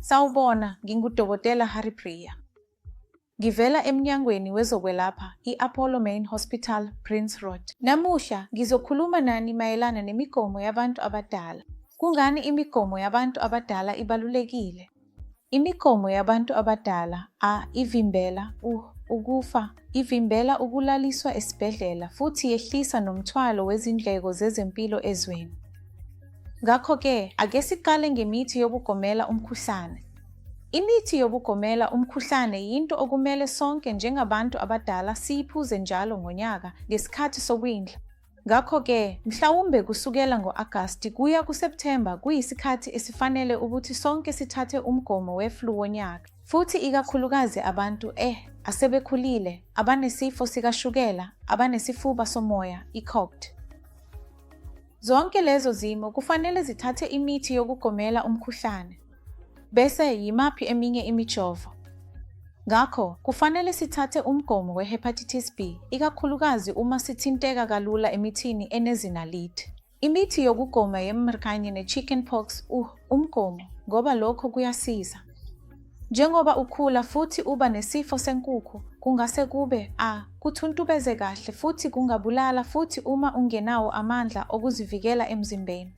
Sawubona, nginguDokotela Haripriya. Ngivela eMnyangweni Wezokwelapha, i-Apollo Main Hospital, Prince Road. Namuhla, ngizokhuluma nani mayelana nemigomo yabantu abadala. Kungani imigomo yabantu abadala ibalulekile? Imigomo yabantu abadala, a ivimbela u ukufa, ivimbela ukulaliswa esibhedlela futhi yehlisa nomthwalo wezindleko zezempilo ezweni. Ngakho-ke, ake siqale ngemithi yokugomela umkhuhlane. Imithi yokugomela umkhuhlane yinto okumele sonke njengabantu abadala siyiphuze njalo ngonyaka ngesikhathi sokwindla. Ngakho-ke, mhlawumbe kusukela ngo-Agasti kuya kuSepthemba kuyisikhathi esifanele ukuthi sonke sithathe umgomo we-flu wonyaka. Futhi ikakhulukazi abantu eh asebekhulile, abanesifo sikashukela, abanesifuba somoya, i-COPD. Zonke lezo zimo kufanele zithathe imithi yokugomela umkhuhlane. Bese yimaphi eminye imijovo? Ngakho, kufanele sithathe umgomo we-hepatitis B, ikakhulukazi uma sithinteka kalula emithini enezinaliti. Imithi yokugoma ye-MMR kanye ne-chickenpox, uh, umgomo, ngoba lokho kuyasiza. Njengoba ukhula futhi uba nesifo senkukhu, kungase kube, a, kuthuntubeze kahle futhi kungabulala futhi uma ungenawo amandla okuzivikela emzimbeni.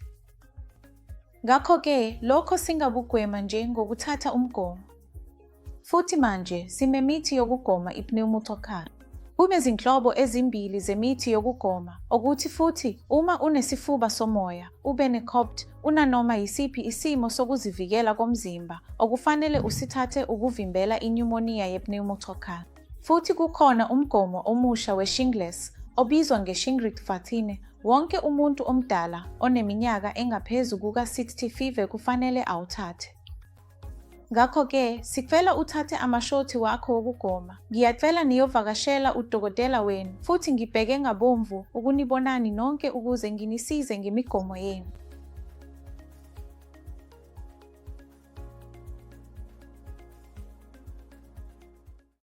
Ngakho-ke, lokho singakugwema nje ngokuthatha umgomo. Futhi manje simemithi yokugoma i-pneumococcal. Kunezinhlobo ezimbili zemithi yokugoma, okuthi futhi uma unesifuba somoya, ube ne-COPD, unanoma yisiphi isimo sokuzivikela komzimba okufanele usithathe ukuvimbela inyumoniya ye-pneumococcal. Futhi kukhona umgomo omusha we-shingles obizwa nge-Shingrix vaccine, wonke umuntu omdala oneminyaka engaphezu kuka-65 kufanele awuthathe. Ngakho-ke, sicela uthathe amashothi wakho wokugoma. Ngiyacela niyovakashela udokotela wenu, futhi ngibheke ngabomvu ukunibonani nonke ukuze nginisize ngemigomo yenu.